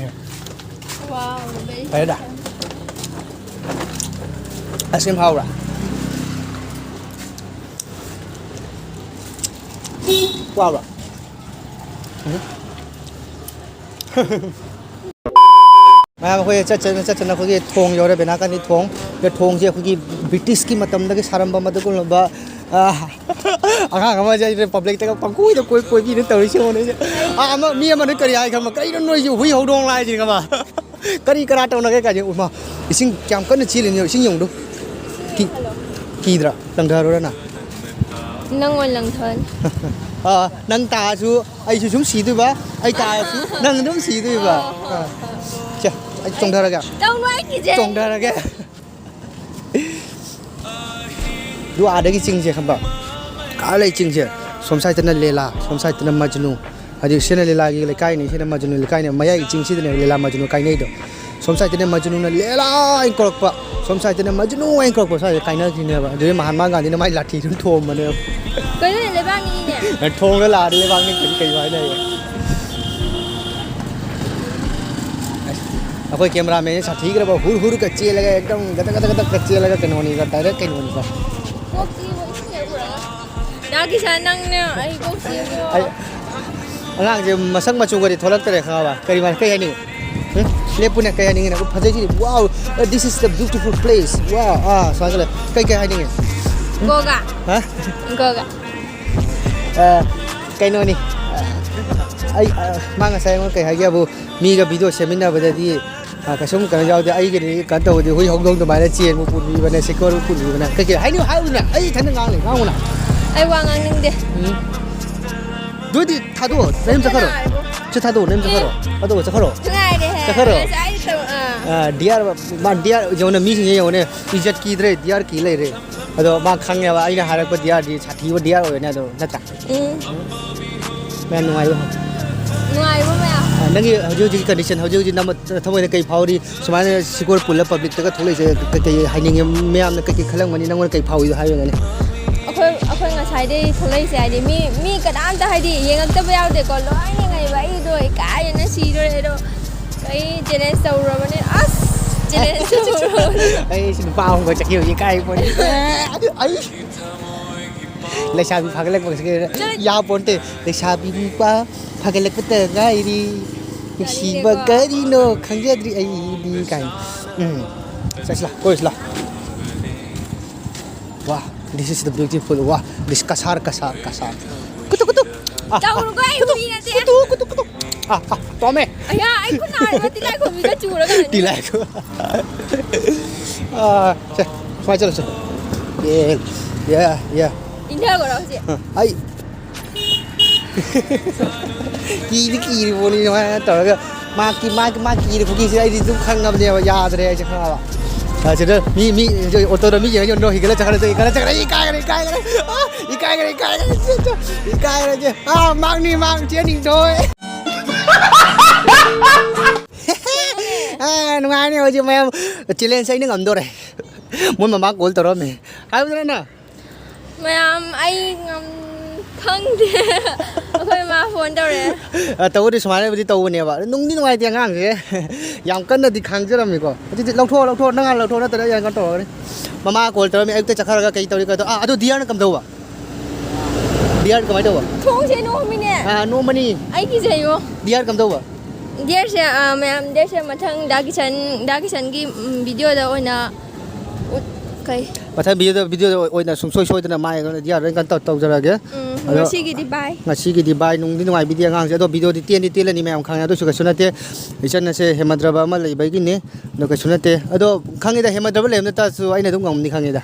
Wow, very ꯐꯔꯦꯗ꯫ Special꯫ ꯑꯥꯏꯁ ꯀ꯭ꯔꯤꯝ ꯍꯥꯎꯕ꯭ꯔꯥ? ꯋꯥꯕ꯭ꯔꯥ? ꯎꯝ꯫ ꯃꯌꯥꯝ ꯑꯩꯈꯣꯏ ꯆꯠ ꯆꯠꯅ ꯆꯠ ꯆꯠꯅ ꯑꯩꯈꯣꯏꯒꯤ ꯊꯣꯡ ꯌꯧꯔꯦ, ꯕꯦꯅꯥꯀꯥꯟꯗꯤ ꯊꯣꯡ꯫ ꯑꯗ ꯊꯣꯡꯁꯦ ꯑꯩꯈꯣꯏꯒꯤ ꯕ꯭ꯔꯤꯇꯤꯁꯀꯤ ꯃꯇꯝꯗꯒꯤ ꯁꯥꯔꯝꯕ ꯃꯗꯨꯒꯨꯝꯂꯕ, ꯑ, ꯑꯉꯥꯡ ꯑꯃꯁꯦ ꯑꯩꯅ ꯄꯕ꯭ꯂꯤꯛꯇꯒ ꯄꯪꯀꯣꯏꯗ ꯀꯣꯏ ꯀꯣꯏꯕꯤꯅ ꯇꯧꯔꯤꯁꯦ ꯌꯦꯡꯉꯣꯅꯦ ꯑꯩꯁꯦ꯫ ꯑꯥ, ꯑꯃ, ꯃꯤ ꯑꯃꯅ ꯀꯔꯤ ꯍꯥꯏ ꯈꯪꯕ? "ꯀꯔꯤꯅꯣ ꯅꯣꯏꯁꯦ ꯍꯨꯏ ꯍꯧꯗꯣꯡ ꯂꯥꯏꯁꯤꯅ ꯈꯪꯕ? ꯀꯔꯤ ꯀꯔꯥ ꯇꯧꯅꯒꯦ?" ꯀꯥꯏꯅ꯫ ꯎꯃ, ꯏꯁꯤꯡ ꯀꯌꯥꯝ ꯀꯟꯅ ꯆꯦꯜꯂꯤꯅꯣ, ꯏꯁꯤꯡ ꯌꯦꯡꯉꯨꯗꯣ꯫ ꯀꯤ-, ꯀꯤꯗ꯭ꯔꯥ? ꯂꯪꯊꯔꯨꯔꯅ? ꯅꯪ ꯑꯣꯏꯅ ꯂꯪꯊꯅꯤ꯫ ꯑꯥ, ꯅꯪ ꯇꯥꯔꯁꯨ ꯑꯩꯁꯨ ꯁꯨꯝ ꯁꯤꯗꯣꯏꯕ, ꯑꯩ ꯇꯥꯔꯁꯨ ꯅꯪ ꯑꯗꯨꯝ ꯁꯤꯗꯣꯏꯕ꯫ ꯑꯥ, ꯁꯦ, ꯑꯩ ꯆꯣꯡꯊꯔꯒꯦ꯫ ꯇꯧꯅꯨ, ꯑꯩ ꯀꯤꯖꯩ꯫ ꯆꯣꯡꯊꯔꯒꯦ꯫ ꯑꯗꯨ ꯑꯥꯗꯒꯤ ꯆꯤꯡꯁꯦ ꯈꯪꯕ? ꯑꯥ ꯂꯩ ꯆꯤꯡꯁꯦ꯫ ꯁꯣꯝ ꯁꯥꯏꯠꯇꯅ ꯂꯦꯂꯥ, ꯁꯣꯝ ꯁꯥꯏꯠꯇꯅ ꯃꯖꯅꯨ꯫ ꯍꯧꯖꯤꯛ ꯁꯤꯅ ꯂꯤꯂꯥꯒꯤ ꯂꯩꯀꯥꯏꯅꯤ, ꯁꯤꯅ ꯃꯖꯅꯨ ꯂꯩꯀꯥꯏꯅꯤ꯫ ꯃꯌꯥꯏꯒꯤ ꯆꯤꯡꯁꯤꯗꯅꯦꯕ ꯂꯤꯂꯥ ꯃꯖꯅꯨ ꯀꯥꯏꯅꯩꯗꯣ꯫ ꯁꯣꯝ ꯁꯥꯏꯠꯇꯅ ꯃꯖꯅꯨꯅ ꯂꯤꯂꯥ ꯍꯥꯏꯅ ꯀꯧꯔꯛꯄ, ꯁꯣꯝ ꯁꯥꯏꯠꯇꯅ ꯃꯖꯅꯨ ꯍꯥꯏꯅ ꯀꯧꯔꯛꯄ, ꯁ꯭ꯋꯥꯏꯗ ꯀꯥꯏꯅꯈꯤꯅꯦꯕ꯫ ꯑꯗꯨꯗꯩ ꯃꯍꯥꯠꯃꯥ ꯒꯥꯟꯙꯤꯅ ꯃꯥꯏ ꯂꯥꯊꯤꯗꯨꯅ ꯊꯣꯝꯕꯅꯦꯕ꯫ ꯀꯩꯅꯣꯅꯦ, ꯂꯩꯕꯥꯛꯅꯤꯅꯦ꯫ ꯊꯣꯡꯗ ꯂꯥꯛꯑꯗꯤ ꯂꯩꯕꯥꯛꯅꯤ ꯀꯩ-, ꯀꯩꯅꯣ ꯍꯥꯏꯅ ꯑꯁ, ꯑꯩꯈꯣꯏ ꯀꯦꯃꯦꯔꯥꯃꯦꯟꯁꯦ ꯁꯥꯊꯤꯈ꯭ꯔꯕ, ꯍꯨꯔ ꯍꯨꯔꯒ ꯆꯦꯜꯂꯒ ꯑꯦꯛꯗꯝ ꯒꯗꯛ ꯒꯗꯛ ꯒꯗꯛꯀ ꯆꯦꯜꯂꯒ ꯀꯩꯅꯣꯅꯤꯀꯣ, ꯗꯥꯏꯔꯦꯛ ꯀꯩꯅꯣꯅꯤꯀꯣ꯫ ꯀꯣꯛ ꯆꯤꯛꯏꯕꯣ, ꯏꯁꯤꯡ ꯍꯦꯛ ꯎꯔꯒ꯫ ꯗꯥ ꯀꯤꯁꯥꯟ, ꯅꯪꯅ ꯑꯩ ꯀꯣꯛ ꯆꯤꯛꯏꯕꯣ꯫ ꯑꯩ, ꯑꯉꯥꯡꯁꯦ ꯃꯁꯛ ꯃꯆꯨꯒꯗꯤ ꯊꯣꯛꯂꯛꯇꯔꯦ, ꯈꯪꯉꯕ? ꯀꯔꯤ ꯃꯥ-, ꯀꯩ ꯍꯥꯏꯅꯤꯡꯉꯤ? ꯎꯝ? ꯂꯦꯞꯄꯨꯅꯦ, ꯀꯩ ꯍꯥꯏꯅꯤꯡꯉꯤꯅꯦ? ꯐꯖꯩꯁꯤꯗꯤ, "Wow, this is the beautiful place." Wow, ꯑꯥ, ꯁꯨꯃꯥꯏꯅ ꯈꯜꯂꯦ꯫ ꯀꯩ, ꯀꯩ ꯍꯥꯏꯅꯤꯡꯉꯤ? ꯎꯝ? ꯒꯣꯒꯥ꯫ ꯍꯥ? ꯒꯣꯒꯥ꯫ ꯑ, ꯀꯩꯅꯣꯅꯤ꯫ ꯑ, ꯑꯩ, ꯑ, ꯃꯥ ꯉꯁꯥꯏ ꯑꯩꯉꯣꯟꯗ ꯀꯩ ꯍꯥꯏꯒꯦꯕꯨ, ꯃꯤꯒ ꯚꯤꯗꯤꯑꯣ ꯁꯦꯝꯃꯤꯟꯅꯕꯗꯗꯤ, ꯑ, ꯀꯩꯁꯨꯝ ꯀꯩꯅꯣ ꯌꯥꯎꯗꯦ꯫ ꯑꯩꯒꯤꯗꯤ ꯀꯩꯅꯣ ꯇꯧꯕꯗꯤ ꯍꯨꯏ ꯍꯧꯗꯣꯡ ꯑꯗꯨꯃꯥꯏꯅ ꯆꯦꯟꯕ ꯄꯨꯟꯕꯤꯕꯅꯦ, ꯁꯦꯀ꯭ꯌꯣꯔ ꯄꯨꯟꯕꯤꯕꯅꯦ꯫ ꯀꯩꯀꯩ ꯍꯥꯏꯅꯤꯡ ꯍꯥꯏꯌꯨꯗꯅ, ꯑꯩ ꯏꯊꯟꯗ ꯉꯥꯡ ꯂꯩ, ꯉꯥꯡꯉꯨꯅ꯫ ꯑꯩ ꯋꯥ ꯉꯥꯡꯅꯤꯡꯗꯦ꯫ ꯎꯝ꯫ ꯑꯗꯨꯗꯤ ꯊꯥꯗꯣꯛꯑꯣ, ꯅꯌꯨꯝ ꯆꯠꯈ꯭ꯔꯣ꯫ ꯀꯅꯥ ꯍꯥꯏꯕ? ꯁꯤ ꯊꯥꯗꯣꯛꯑꯣ, ꯅꯌꯨꯝ ꯆꯠꯈ꯭ꯔꯣ꯫ ꯊꯥꯗꯣꯛꯑꯣ, ꯆꯠꯈ꯭ꯔꯣ꯫ ꯉꯥꯏꯔꯦꯍꯦ꯫ ꯆꯠꯈ꯭ꯔꯣ꯫ ꯉꯁꯥꯏ ꯇꯧ-, ꯑꯥ꯫ ꯑ, ꯗꯤ ꯑꯥꯔ, ꯃꯥ ꯗꯤ ꯑꯥꯔ ꯌꯦꯡꯉꯨꯅꯦ, ꯃꯤꯁꯤꯡꯁꯦ ꯌꯦꯡꯉꯨꯅꯦ, ꯏꯖꯠ ꯀꯤꯗ꯭ꯔꯦ, ꯗꯤ ꯑꯥꯔ ꯀꯤ ꯂꯩꯔꯦ꯫ ꯑꯗꯣ ꯃꯥ ꯈꯪꯉꯦꯕ, ꯑꯩꯅ ꯍꯥꯏꯔꯛꯄ ꯗꯤ ꯑꯥꯔꯗꯤ ꯁꯥꯊꯤꯕ ꯗꯤ ꯑꯥꯔ ꯑꯣꯏꯔꯅꯦ ꯑꯗꯣ, ꯅꯠꯇ꯭ꯔꯥ? ꯎꯝ꯫ ꯃꯌꯥꯝ ꯅꯨꯡꯉꯥꯏꯕ? ꯅꯨꯡꯉꯥꯏꯕ ꯃꯌꯥꯝ꯫ ꯑ, ꯅꯪꯒꯤ ꯍꯧꯖꯤꯛ ꯍꯧꯖꯤꯛꯀꯤ ꯀꯟꯗꯤꯁꯟ, ꯍꯧꯖꯤꯛ ꯍꯧꯖꯤꯛ ꯅꯝꯕ ꯊꯃꯣꯏꯗ ꯀꯩ ꯐꯥꯎꯔꯤ? ꯁꯨꯃꯥꯏꯅ ꯁꯤꯀꯣꯔ ꯄꯨꯜꯂ ꯄꯕ꯭ꯂꯤꯛꯇꯒ ꯊꯣꯛꯂꯛꯏꯁꯦ ꯀꯩ-, ꯀꯩ ꯍꯥꯏꯅꯤꯡꯉꯤ? ꯃꯌꯥꯝꯅ ꯀꯩ-ꯀꯩ ꯈꯜꯂꯝꯒꯅꯤ? ꯅꯪꯉꯣꯟꯗ ꯀꯩ ꯐꯥꯎꯏꯗꯣ ꯍꯥꯏꯌꯨ ꯌꯥꯅꯤ꯫ ꯑꯩꯈꯣꯏ, ꯑꯩꯈꯣꯏ ꯉꯁꯥꯏꯗꯩ ꯊꯣꯛꯂꯛꯏꯁꯦ ꯍꯥꯏꯗꯤ ꯃꯤ, ꯃꯤ ꯀꯅꯥꯝꯇ ꯍꯥꯏꯗꯤ ꯌꯦꯡꯉꯛꯇꯕ ꯌꯥꯎꯗꯦꯀꯣ, ꯂꯣꯏ ꯌꯦꯡꯉꯛꯑꯦꯕ꯫ ꯑꯩꯗꯣ ꯏꯀꯥꯏꯗꯅ ꯁꯤꯗꯣꯔꯦ ꯑꯗꯣ, ꯑꯩ ꯆꯦꯂꯦꯟꯖ ꯇꯧꯔꯨꯔꯕꯅꯦ꯫ ꯑꯁ, ꯆꯦꯂꯦꯟꯖ ꯇꯧꯔꯨꯔꯕꯅꯦ꯫ ꯑꯩ ꯁꯤ ꯅꯨꯄꯥ ꯑꯍꯨꯝꯒ ꯆꯠꯈꯤꯕ ꯏꯀꯥꯏ ꯄꯣꯠꯅꯤ꯫ ꯑꯩ ꯂꯩꯁꯥꯕꯤ ꯐꯥꯒꯠꯂꯛꯄꯒꯁꯦ ꯆꯠ- ꯌꯥꯄꯣꯟꯇꯦ꯫ ꯂꯩꯁꯥꯕꯤ ꯅꯨꯄꯥ ꯐꯥꯒꯠꯂꯛꯄꯇ ꯉꯥꯏꯔꯤ꯫ ꯅꯨꯡꯁꯤꯕ ꯀꯔꯤꯅꯣ ꯈꯪꯖꯗ꯭ꯔꯤ ꯑꯩꯗꯤ ꯀꯥꯏꯅ꯫ ꯎꯝ꯫ ꯆꯠꯁꯤꯂꯥ, ꯀꯣꯏꯔꯨꯁꯤꯂꯥ꯫ ꯋꯥ, this is the beautiful, ꯋꯥ, this ꯀꯁꯥꯔ, ꯀꯁꯥꯔ, ꯀꯁꯥꯔ꯫ ꯀꯨꯇꯨ, ꯀꯨꯇꯨ꯫ ꯑꯥ, ꯑꯥ, ꯇꯧꯔꯨꯀꯣ, ꯑꯩ ꯀꯨꯇꯨ, ꯍꯨꯏ ꯅꯠꯇꯦ꯫ ꯀꯨꯇꯨ, ꯀꯨꯇꯨ, ꯀꯨꯇꯨ꯫ ꯑꯥ, ꯑꯥ, ꯄꯥꯝꯃꯦ꯫ ꯑꯌꯥ, ꯑꯩ ꯈꯨꯠ ꯅꯥꯔꯦꯕ, ꯇꯤꯜꯂꯥꯏꯈꯨꯝꯕꯤꯒ ꯆꯨꯔꯒ꯫ ꯇꯤꯜꯂꯥꯏꯈꯨꯝ-, ꯑꯥ, ꯁꯦ, ꯁꯨꯃꯥꯏꯅ ꯆꯠꯂꯁꯦ꯫ ꯌꯦ, ꯌꯦ, ꯌꯦ꯫ ꯏꯟꯊꯈ꯭ꯔꯣ ꯍꯧꯖꯤꯛ꯫ ꯑꯥ, ꯑꯩ ꯀꯤꯗꯤ ꯀꯤꯔꯤꯕꯣꯅꯤ ꯑꯗꯨꯃꯥꯏꯅ ꯇꯧꯔꯒ꯫ ꯃꯥ ꯀꯤ-, ꯃꯥ, ꯃꯥ ꯀꯤꯔꯤ ꯈꯨꯀꯤꯁꯦ ꯑꯩꯗꯤ ꯑꯗꯨꯝ ꯈꯪꯉꯕꯅꯦꯕ, ꯌꯥꯗ꯭ꯔꯦ ꯑꯩꯁꯦ ꯈꯪꯉꯕ꯫ ꯑꯁꯤꯗ ꯃꯤ, ꯃꯤ, ꯑꯣꯇꯣꯗ ꯃꯤ ꯌꯦꯡꯉ ꯌꯦꯡꯉ ꯍꯤꯒꯠꯂ ꯆꯠꯈ꯭ꯔꯦ, ꯍꯤꯒꯠꯂ ꯆꯠꯈ꯭ꯔꯦ, ꯏꯀꯥꯏꯈ꯭ꯔꯦ, ꯏꯀꯥꯏꯈ꯭ꯔꯦ꯫ ꯑꯥ, ꯏꯀꯥꯏꯈ꯭ꯔꯦ, ꯏꯀꯥꯏꯈ꯭ꯔꯦ, ꯏꯀꯥꯏꯈ꯭ꯔꯦ, ꯏꯀꯥꯏꯈ꯭ꯔꯦ꯫ ꯑꯥ, ꯃꯥꯡꯅꯤ, ꯃꯥꯡ ꯆꯦꯟꯅꯤꯡꯗꯣꯏ꯫ ꯑꯥ, ꯅꯨꯡꯉꯥꯏꯅꯤ ꯍꯧꯖꯤꯛ ꯃꯌꯥꯝ꯫ Challenge ꯑꯩꯅ ꯉꯝꯗꯣꯔꯦ꯫ ꯃꯣꯏ ꯃꯃꯥ call ꯇꯧꯔꯛꯑꯝꯃꯦ꯫ ꯍꯥꯏꯕꯗꯨꯅ ꯅꯪ? ꯃꯌꯥꯝ, ꯑꯩ ꯉꯝ-, ꯈꯪꯗꯦ꯫ ꯑꯩꯈꯣꯏ ꯃꯥ phone ꯇꯧꯔꯛꯑꯦ꯫ ꯑ, ꯇꯧꯕꯗꯤ ꯁꯨꯃꯥꯏꯅꯕꯨꯗꯤ ꯇꯧꯕꯅꯦꯕ꯫ ꯑꯗꯨ ꯅꯨꯡꯗꯤ ꯅꯨꯡꯉꯥꯏꯇꯦ ꯑꯉꯥꯡꯁꯦ꯫ ꯌꯥꯝ ꯀꯟꯅꯗꯤ ꯈꯥꯡꯖꯔꯝꯃꯤꯀꯣ꯫ ꯍꯧꯖꯤꯛꯇꯤ ꯂꯧꯊꯣꯛꯑꯣ, ꯂꯧꯊꯣꯛꯑꯣ, ꯅꯪ ꯍꯥꯟꯅ ꯂꯧꯊꯣꯛꯑꯣ, ꯅꯠꯇ꯭ꯔꯗꯤ ꯑꯩ ꯌꯥꯝ ꯀꯟꯅ ꯇꯧꯔꯛꯀꯅꯤ꯫ ꯃꯃꯥ call ꯇꯧꯔꯝꯃꯤ, ꯑꯌꯨꯛꯇ ꯆꯠꯈ꯭ꯔꯒ ꯀꯩ ꯇꯧꯔꯤ, ꯀꯩ ꯇꯧ-, ꯑꯥ, ꯑꯗꯨ ꯗꯤꯌꯥꯔꯅ ꯀꯝꯗꯧꯕ? ꯗꯤꯌꯥꯔ ꯀꯃꯥꯏꯅ ꯇꯧꯕ? ꯊꯣꯡꯁꯦ ꯅꯣꯝꯃꯤꯅꯦ꯫ ꯑꯥ, ꯅꯣꯝꯃꯅꯤ꯫ ꯑꯩ ꯀꯤꯖꯩꯌꯣ꯫ ꯗꯤꯌꯥꯔ ꯀꯝꯗꯧꯕ? ꯗꯤꯌꯔꯁꯦ, ꯑꯥ, ꯃꯌꯥꯝ, ꯗꯤꯌꯔꯁꯦ ꯃꯊꯪ ꯗꯥ ꯀꯤꯁꯟ, ꯗꯥ ꯀꯤꯁꯟꯒꯤ, ꯎꯝ, videoꯗ ꯑꯣꯏꯅ ꯎꯠ-, ꯀꯩ? ꯃꯊꯪ videoꯗ, videoꯗ ꯑꯣꯏꯅ ꯁꯨꯡꯁꯣꯏ ꯁꯣꯏꯗꯅ ꯃꯥꯏ ꯗꯤꯌꯥꯔ ꯂꯣꯏ ꯀꯟꯅ ꯇꯧ-, ꯇꯧꯖꯔꯛꯑꯒꯦ꯫ ꯎꯝ, ꯑꯗꯣ ꯉꯁꯤꯒꯤꯗꯤ bye꯫ ꯉꯁꯤꯒꯤꯗꯤ bye꯫ ꯅꯨꯡꯗꯤ ꯅꯨꯡꯉꯥꯏ video ꯑꯉꯥꯡꯁꯦ꯫ ꯑꯗꯣ videoꯗꯤ ꯇꯦꯟꯗꯤ ꯇꯦꯜꯂꯅꯤ ꯃꯌꯥꯝ ꯈꯪꯉꯦ꯫ ꯑꯗꯨꯁꯨ ꯀꯩꯁꯨ ꯅꯠꯇꯦ꯫ ꯏꯆꯟ ꯑꯁꯦ ꯍꯦꯃꯟꯗ꯭ꯔꯕ ꯑꯃ ꯂꯩꯕꯒꯤꯅꯤ꯫ ꯑꯗꯣ ꯀꯩꯁꯨ ꯅꯠꯇꯦ꯫ ꯑꯗꯣ ꯈꯪꯉꯤꯗ, ꯍꯦꯃꯟꯗ꯭ꯔꯕ ꯂꯩꯕ ꯅꯠꯇ꯭ꯔꯁꯨ ꯑꯩꯅ ꯑꯗꯨꯝ ꯉꯝꯅꯤ ꯈꯪꯉꯤꯗ꯫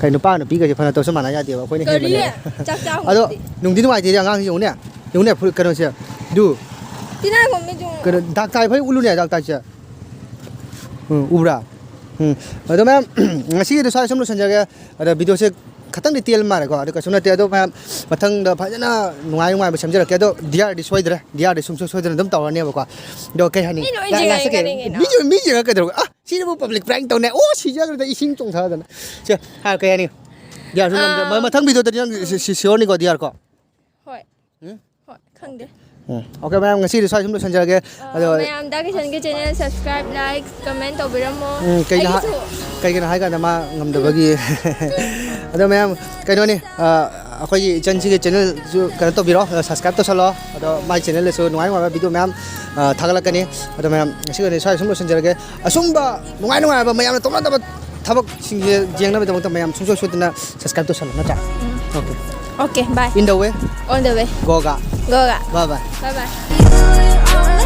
ꯀꯩ ꯅꯨꯄꯥ ꯅꯨꯄꯤꯒꯁꯦ ꯐꯅ ꯇꯧꯁꯨ ꯃꯥꯟꯅ ꯌꯥꯗꯦꯕ꯫ ꯑꯩꯈꯣꯏꯅ ꯀꯔꯤ? ꯍꯦꯟꯕꯅꯦꯕ꯫ ꯆꯥꯛ ꯆꯥ ꯑꯗꯣ ꯍꯧꯖꯤꯛꯇꯤ꯫ ꯅꯨꯡꯗꯤ ꯅꯨꯡꯉꯥꯏꯇꯦꯗ ꯑꯉꯥꯡꯁꯦ ꯌꯦꯡꯉꯨꯅꯦ꯫ ꯌꯦꯡꯉꯨꯅꯦ ꯐꯨꯔꯤꯠ ꯀꯩꯅꯣꯁꯦ꯫ ꯗꯨ꯫ ꯇꯤꯜꯍꯥꯏꯈꯣꯝꯕꯤ ꯆꯨ-, ꯀꯩꯅꯣ, ꯗꯥꯛ ꯇꯥꯏ ꯐꯩ ꯎꯠꯂꯨꯅꯦ, ꯗꯥꯛ ꯇꯥꯏꯁꯦ꯫ ꯎꯝ, ꯎꯕ꯭ꯔꯥ? ꯎꯝ꯫ ꯑꯗꯣ ꯃꯌꯥꯝ, ꯉꯁꯤꯒꯤꯗꯤ ꯁ꯭ꯋꯥꯏꯗ ꯁꯨꯝ ꯂꯣꯏꯁꯤꯟꯖꯔꯒꯦ꯫ ꯑꯗꯣ videoꯁꯦ ꯈꯇꯪꯗꯤ ꯇꯦꯜ ꯃꯥꯜꯂꯦꯀꯣ꯫ ꯑꯗꯣ ꯀꯩꯁꯨ ꯅꯠꯇꯦ꯫ ꯑꯗꯣ ꯃꯌꯥꯝ ꯃꯊꯪꯗ ꯐꯖꯅ ꯅꯨꯡꯉꯥꯏ ꯅꯨꯡꯉꯥꯏꯕ ꯁꯦꯝꯖꯔꯛꯀꯦ꯫ ꯑꯗꯣ ꯗꯤꯌꯥꯔꯗꯤ ꯁꯣꯏꯗ꯭ꯔꯦ꯫ ꯗꯤꯌꯥꯔꯗꯤ ꯁꯨꯡꯁꯣꯏ ꯁꯣꯏꯗꯅ ꯑꯗꯨꯝ ꯇꯧꯔꯅꯦꯕꯀꯣ꯫ ꯑꯗꯣ ꯀꯩ ꯍꯥꯏꯅꯤ? ꯃꯤ ꯂꯣꯏ ꯂꯥ-, ꯂꯥꯁꯇ ꯀꯩ-, ꯌꯦꯡꯉꯛꯀꯅꯤ ꯀꯩꯅꯣ꯫ ꯃꯤ ꯌꯦꯡ-, ꯃꯤ ꯌꯦꯡꯉꯒ ꯀꯩꯗꯧꯔꯒꯦ? ꯑꯥ, ꯁꯤꯅꯕꯨ public prank ꯇꯧꯅꯦ꯫ ꯑꯣ, ꯁꯤꯖꯈ꯭ꯔꯦꯗ ꯏꯁꯤꯡ ꯆꯣꯡꯊꯗꯅ꯫ ꯁꯦ, ꯍꯥꯏꯔꯣ, ꯀꯩ ꯍꯥꯏꯅꯤ? ꯗꯤꯌꯥꯔꯁꯨ ꯉꯝꯗ꯭ꯔꯦ꯫ ꯑꯥ꯫ ꯃ-, ꯃꯊꯪ videoꯗꯗꯤ ꯅꯪ ꯁꯤ-, ꯁꯤ-, sure ꯅꯤꯀꯣ, ꯗꯤꯌꯥꯔ ꯀꯣ? ꯍꯣꯏ꯫ ꯎꯝ? ꯍꯣꯏ, ꯈꯪꯗꯦ꯫ ꯎꯝ꯫ Okay, ꯃꯌꯥꯝ, ꯉꯁꯤꯗꯤ ꯁ꯭ꯋꯥꯏ ꯁꯨꯝ ꯂꯣꯏꯁꯤꯟꯖꯔꯒꯦ꯫ ꯑꯥ, ꯑꯗꯣ ꯃꯌꯥꯝ ꯗꯥ ꯀꯤꯁꯟꯒꯤ channel subscribe, like, comment ꯇꯧꯕꯤꯔꯝꯃꯣ꯫ ꯎꯝ, ꯀꯩꯒꯤꯅꯣ ꯍꯥꯏ-, ꯑꯩꯒꯤꯁꯨ꯫ ꯀꯩꯒꯤꯅꯣ ꯍꯥꯏ ꯀꯥꯟꯗ ꯃꯥ ꯉꯝꯗꯕꯒꯤ꯫ ꯑꯗꯣ ꯃꯌꯥꯝ, ꯀꯩꯅꯣꯅꯤ, ꯑꯥ, ꯑꯩꯈꯣꯏꯒꯤ ꯏꯆꯟꯁꯤꯒꯤ ꯆꯦꯅꯦꯜꯁꯨ ꯀꯩꯅꯣ ꯇꯧꯕꯤꯔꯣ, ꯁꯕꯁꯀ꯭ꯔꯥꯏꯕ ꯇꯧꯁꯜꯂꯣ꯫ ꯑꯗꯣ ꯃꯥꯏ ꯆꯦꯅꯦꯜꯗꯁꯨ ꯅꯨꯡꯉꯥꯏ ꯅꯨꯡꯉꯥꯏꯕ ꯚꯤꯗꯤꯑꯣ ꯃꯌꯥꯝ ꯑ, ꯊꯥꯒꯠꯂꯛꯀꯅꯤ꯫ ꯑꯗꯣ ꯃꯌꯥꯝ, ꯉꯁꯤꯒꯤꯗꯤ ꯁ꯭ꯋꯥꯏꯗ ꯁꯨꯝ ꯂꯣꯏꯁꯤꯟꯖꯔꯒꯦ꯫ ꯑꯁꯨꯝꯕ ꯅꯨꯡꯉꯥꯏ ꯅꯨꯡꯉꯥꯏꯕ ꯃꯌꯥꯝꯅ ꯇꯧꯅꯗꯕ ꯊꯕꯛꯁꯤꯡꯁꯦ ꯌꯦꯡꯅꯕꯒꯤꯗꯃꯛꯇ ꯃꯌꯥꯝ ꯁꯨꯡꯁꯣꯏ ꯁꯣꯏꯗꯅ ꯁꯕꯁꯀ꯭ꯔꯥꯏꯕ ꯇꯧꯁꯜꯂꯣ, ꯅꯠꯇ꯭ꯔꯥ? Okay. Okay, bye. In the way, On the way. Goga. Goga. Bye bye. Bye bye.